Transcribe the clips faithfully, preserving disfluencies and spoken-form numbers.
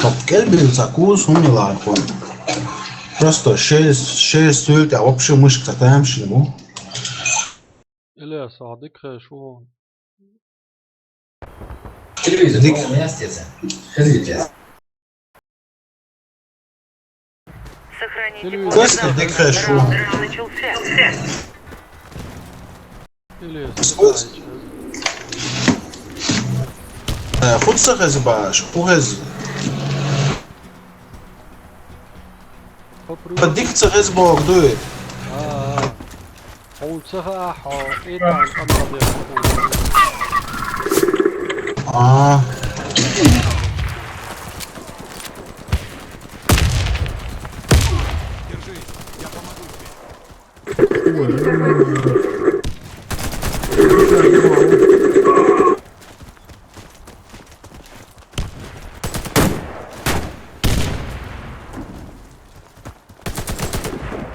Каб кӀелбилла ца куза хӀума лархун. Просто шесть, шесть суьлтӀа вообще мышка ца тамашийна бу. Ильяс, а дика хезаш ву? Телевизор, дика. По-моему, у меня остался. Скажите. Сохраните телевизор. Просто дика хезаш ву. Раунд начался. Или Э, хӀу ца хеза баш, хӀу хеза? Попробуй. Па дика ца хеза боху дуй? А, а. Хьуна ца хаьа, хьо, и там, там, там, А.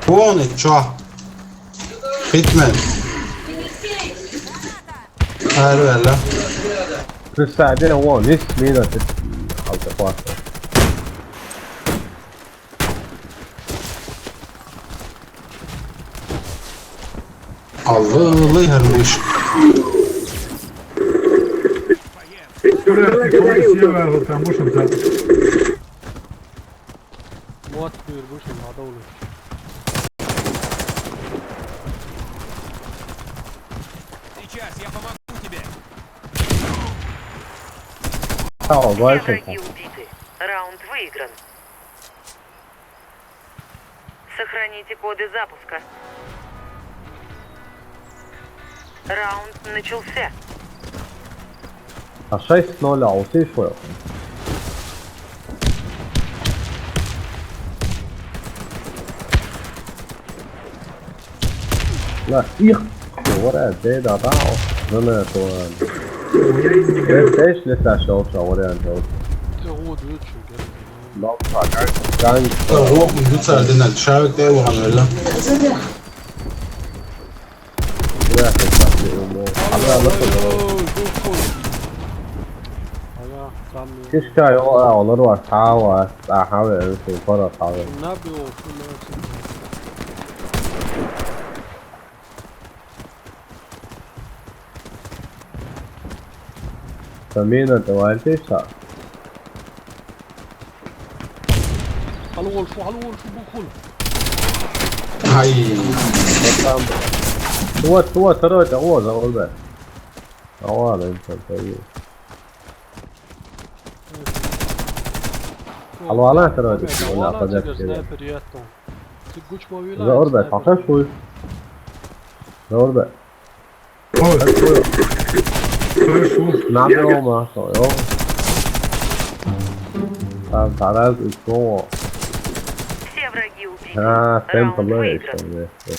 Полный, чё? Хитмен. Ара ваьлла. Представь, вон, есть мина, ты, алта класса. Алло, лайхар муш. Аккуратнее, кого слева, вот там мушем там. Вот, ты вышел, надо улучшить. Сейчас, я помогу тебе. О, все враги убиты. Раунд выигран. Сохраните коды запуска. Раунд начался. А шесть ноль, а вот и что? Ла, их! Ora, de da da. Não, não, tô. Deixa ele achar o que eu vou. Não, tá, tá. Tá, vou, vou, tá, tá, tá, tá, tá, tá, tá. Кишка, о, а, олар бар, хаа бар, а, хаа бар, эн сен пара хаа бар. Тамина, давай ты что? Хьалаволуш ву, хьалаволуш ву, бухула. Ай. Вот там. Вот, вот, второй-то, вот, за вот, да. А ладно, это, это и- Хьалавала второй-то, Ахмед, вала хьалавала подъезд цига тебе. Снайпер етту. Цига гучмо вила За орда, снайпер. Похож хуй. За орда. Ой. Хорошо. Надо его, масло, йо. Там тараз и слово. Все враги убиты. А, темп Раунд выигран. Ловишь, да.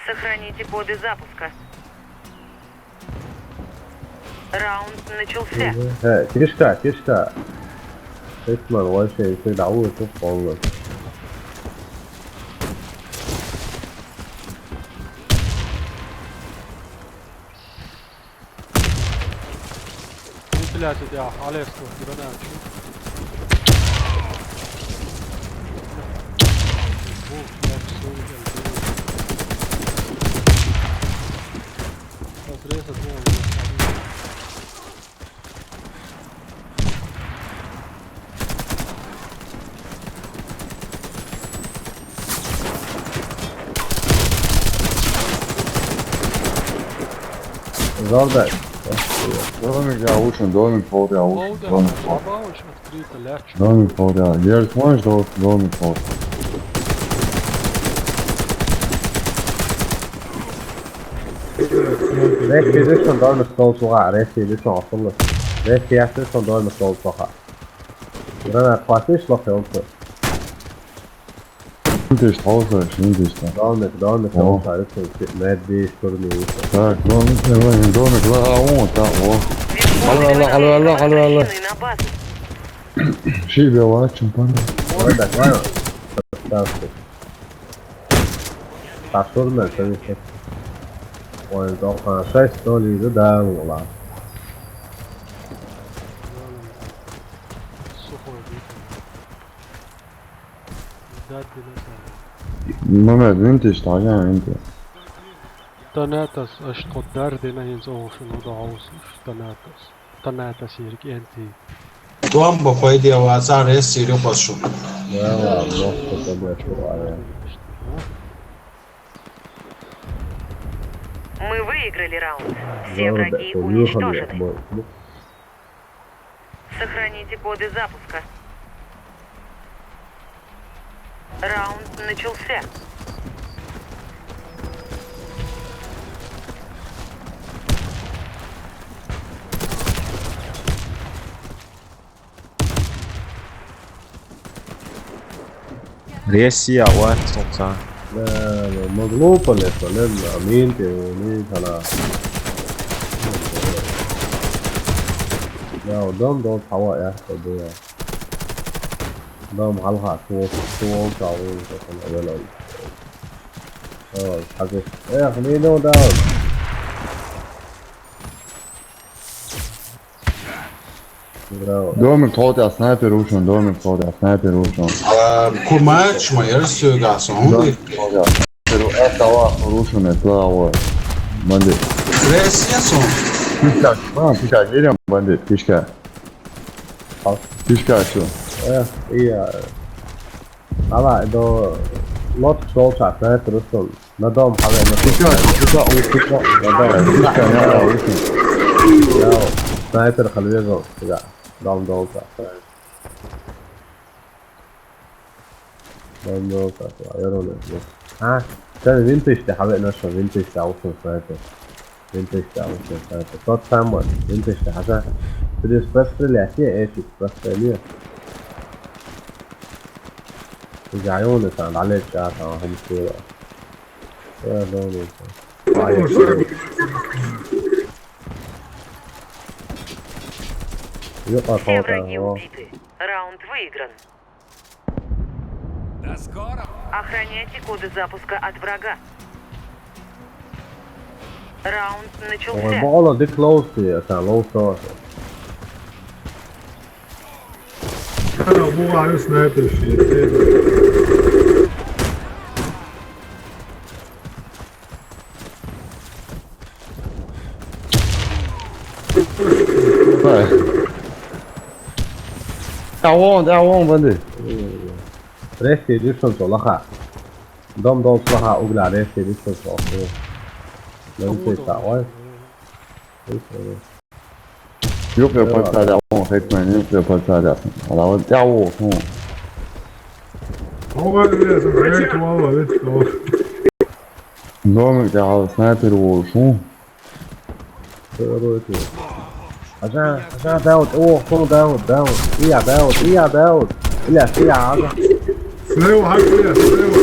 Сохраните коды запуска. Раунд начался. Э, кишка, кишка. Эсман, вообще, если да, лучше полностью. Вентиляция, да, Алексу, гранатчик. Бу, я всё видел, бу. Сейчас резать, бу, бу. Зал дай. Домик я лучше, домик пол я лучше, домик пол. Домик пол я. Ерс, можешь дом-, домик пол? Реф, иди шун, домик пол суга, реф, иди шун, асылы. Реф, ясты шун, домик пол суга. Гранат хватишь, лох ёлку. Шин теш толса, шин теш та. Домик, домик, О. Толса, это мед диш турни. Так, домик, давай, домик, ла, а, о, та, о. Алло, алло, алло, алло, алло, алло. Ши бела, чумпан. Давай, давай. Так, так, турни, конечно. Ой, да, а, шесть ноль, да, да, ладно. Dardinā tā. Mehmet, vintiš tā, jā, vintiš. Tanētas, aš to dardinā, hins ošanu da ausis, tanētas. Tanētas ir enti. Domba, paidievā, cār esi ir jupas šun. Jā, jā, jā, jā. Мы выиграли раунд. Все враги уничтожены. Сохраните коды запуска. Раунд начался. Ресия, уа, соца. لا، لا، مغلوبة لسه، لسه، أمين، تقولي، خلاص. لا، قدام دول حواء يا أخي، قدام. قدام حلقة، شو، شو، شو، شو، شو، شو، شو، اه، حاجة. يا أخي، ليه لو داون؟ Domik txolt ea sniper ušun, domik txolt ea sniper ušun. Ā, ko mēč, ma ir sūgās, un Domik txolt ea sniper, ea tālāk ušun, ea tālāk. Bandit. Rēs iesūn. Piškā, ā, piškā, ir jau bandit, piškā. Piškā šo. Ā, jā. Ala, do, lot txolt ea sniper ušun. Na dom, حبيبي. Piškā, piškā, piškā. Na dom. Piškā, jā, jā, ušun. Jā, sniper خليه يضرب. لا، داون دولتا. داون دولتا، يا رولي. ها؟ ثاني، مين تشتي حبيبي نشر؟ مين تشتي عاوز سنايبر؟ مين تشتي عاوز سنايبر؟ صوت سامويل، مين تشتي حسن؟ بدي سبرس فري اللي أحكيه، إيش سبرس فري ليه؟ إذا عيوني كان عليك يا أخي، هم كثير. يا دولي. يقع Все فوق، враги هو. Убиты. Раунд выигран. До скорого! Охраняйте коды запуска от врага. Раунд начался. Ой, бала, dik low-sti, esa low-sta. Ana, bu var, sniper şey. Давай. Давай, давай, bandit. Rest edition sola ha. Dom, dom, sola ha, ugla, rest edition sola. Lente, tā, oi. Yok, yok, pat tā, jā, un, Hetman, yok, yok, pat tā, jā. Ala, jā, o, o. Domik, jā, sniper olsun. Doğru diyor. Ajan, ajan, Davut, o, o, Davut, Davut. İyi ya, Davut, iyi ya, Davut. İyi ya, iyi ya, ajan. Слева, слева, слева.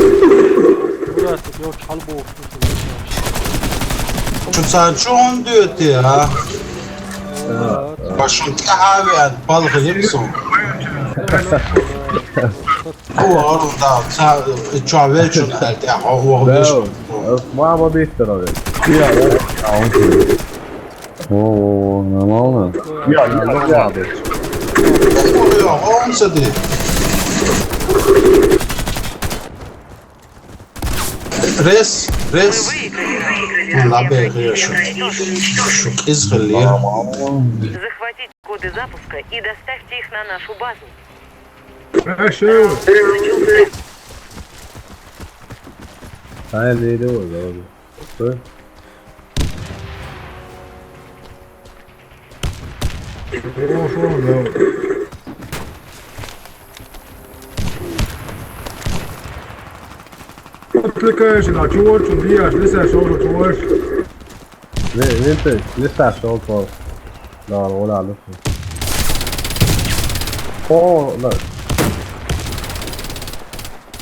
Burası yok, halbu. Şu saçı on diyor ya. Başım tahavi, bal kıyım son. О, ору, да, ца-, чё, вечер, э, те, о, о, Бля, вечер. Э, мама быстро, блядь. Я, я, а он что? О, о, о, нормально. Я, я, я, блядь. О, он сидит. Рес, рес. Ладно, я, я, шо. Шо, из, блин. Нормально. Захватите коды запуска и доставьте их на нашу базу. Хорошо. Hayır, neydi o zaman? Hı? Хорошо, да. Отвлекаешься на чего, что делаешь, лисаешь, что, чего? Ve-, vente, lista sol, sol. No, no, no, no. Oh, no.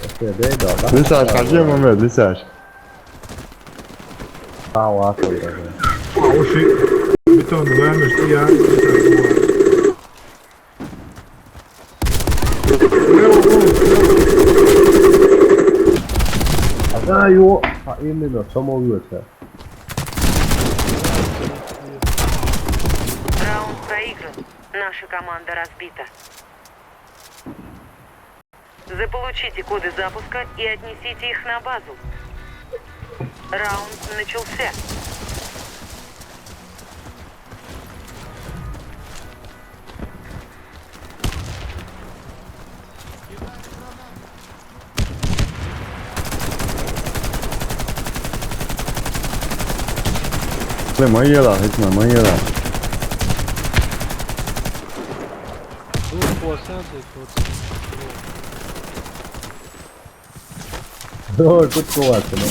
Este, de, no, no. Lisa, kaçıyor mu Mehmet? Lisa. Sağ ol, aferin. Oh, shit. Bir tane vermiş ya. Ага, ё-, а именно, самоубийца. Раунд проигран. Наша команда разбита. Заполучите коды запуска и отнесите их на базу. Раунд начался. Bă, mă, e ăla, hai, mă, mă, e ăla. Nu poate să zic, poate să zic. Două cu scoate, mă.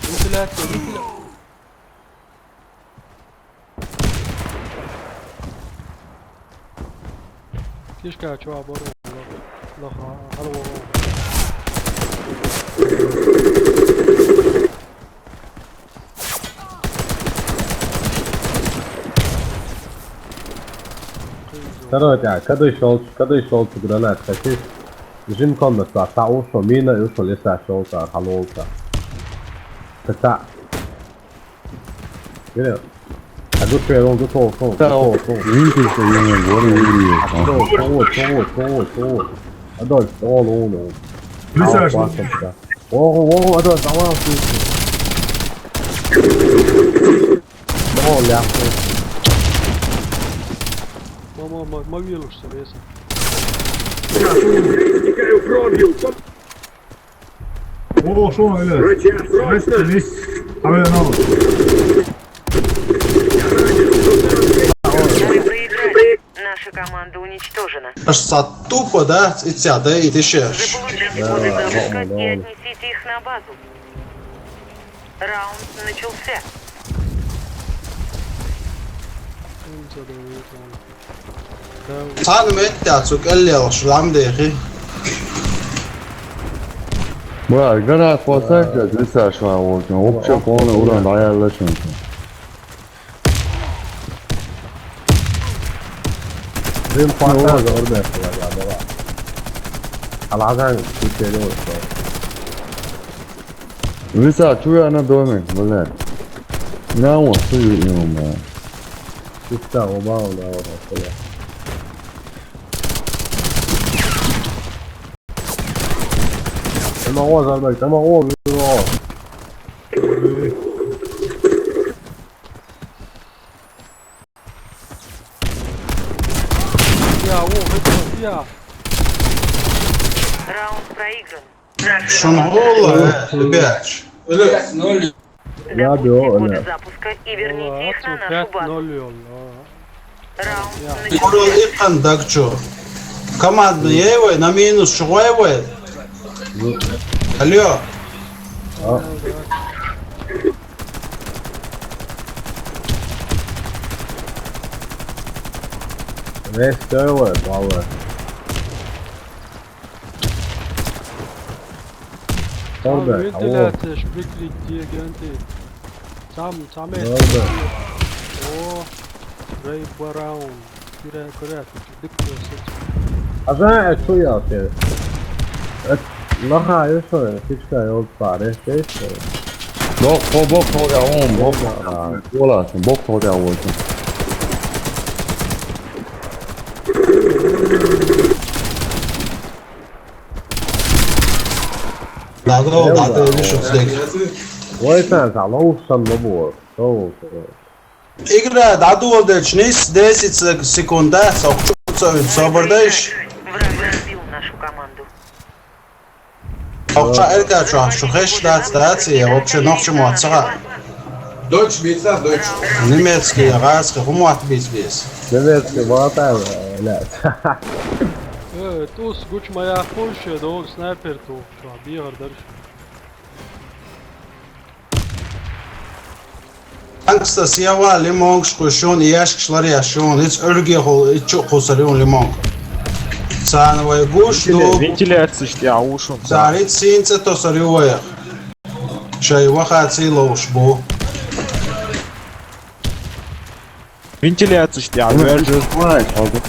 Ventilație, ventilație. Keşke açığa abone ol. Bak, ha, alo. Короче, а, когда шёл, когда шёл гранат, хотишь? Жим комната, та ушо, мина и ушо леса шёл, та, халол, та. Та, та. Geliyor. Ha, dur, şöyle oldu, sol, sol, sol, sol. Winter seviyorum, bu arada vuruyor. Sol, sol, sol, sol, sol. Adolf, sol, oğlum. Bir saniye. Al, bak, bak. Oğlum, oğlum, Adolf, tamam. Ne ol ya? Мама, ма-, мобилу, что ли, если? О, что он, блядь? Срочно, срочно! Есть, есть. А, блядь, надо. Мы проиграли. Наша команда уничтожена. Аж са тупо, да? И ця, да, и ты ще. Заполучите коды запуска и отнесите их на базу. Раунд начался. Цан метта цу кӀеллел шламдехи. Бра, гранат посадка, десаш ва волчун. Вообще полный урон даяллашун. Блин, хватает за орбес, я, я, давай. Алазан, ты перевод, что? Виса, чуя на доме, блядь. На вот, ты не умер. Чисто убал, да, вот, блядь. Тамагъо, Зарбек, тамагъо, тамагъо. Я, о, это я. Раунд проигран. Шунгула, э, ребят. Или Добудьте коды запуска и верните их на нашу базу. Раунд начался. Курал икъан дагчу. Командный ей вай, на минус шугъай вай. Алло. А. Весь целый, главное. Там вентиляция, шприкли, диагенты. Там, там это. О, Рэй Браун. Курят, курят, дык. А за это что я вообще? Это лоха, я что, фишка, я вот паре, ты что? Бок, бок, бок, я он, бок, бок, бок, бок, я вот. Надо, надо, вижу, здесь. Вай, сен, сен, лоу, сен, лоу, лоу. Игра, да, дуол дечнис, десять сек-, секунда, сокчу, со-, собрдайш. Враг разбил нашу команду. Сокча эрка чуа, шу хеш да, стация, вообще нохчу моцага. Дойч бийца, дойч. Немецкий, арабский, хумат бийц бийц. Немецкий, молотай, блядь. Э, тус, гуч моя хуйше, долг снайпер ту. Чё, бигар дальше. Танкста сиава лимонг шкушун, яшк шлар яшун, иц урги хул, ицу хусариун лимонг. Цан вай гуш ду. Вентиляция шти аушун. Царит синца то сариу вай. Шай ваха ци лоуш бу. Вентиляция шти а, верже. Вай, алды.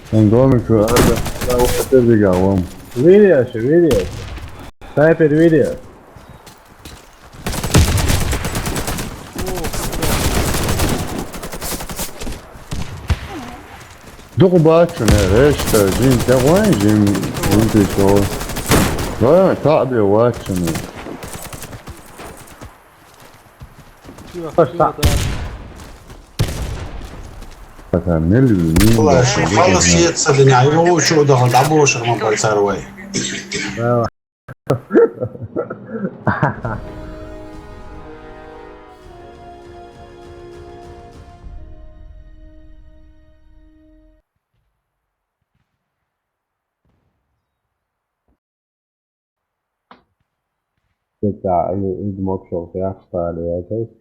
Sen görmüş şu arada. Ya o kadar bir gavram. Видео ещё, видео ещё. Снайпер видео. Дукха бац шуна, вешта, жин тӀе вайн, жин, жин тӀе чӀогӀа. Вай, таӀ бе вац шуна. Аш таӀ. Ата мел вини. Валла, шу халас еццалин, ай, вогӀу шу дахал дӀабошар ма бара цар вай. Ца, ил, ил мокшо, яхстали, я, то есть,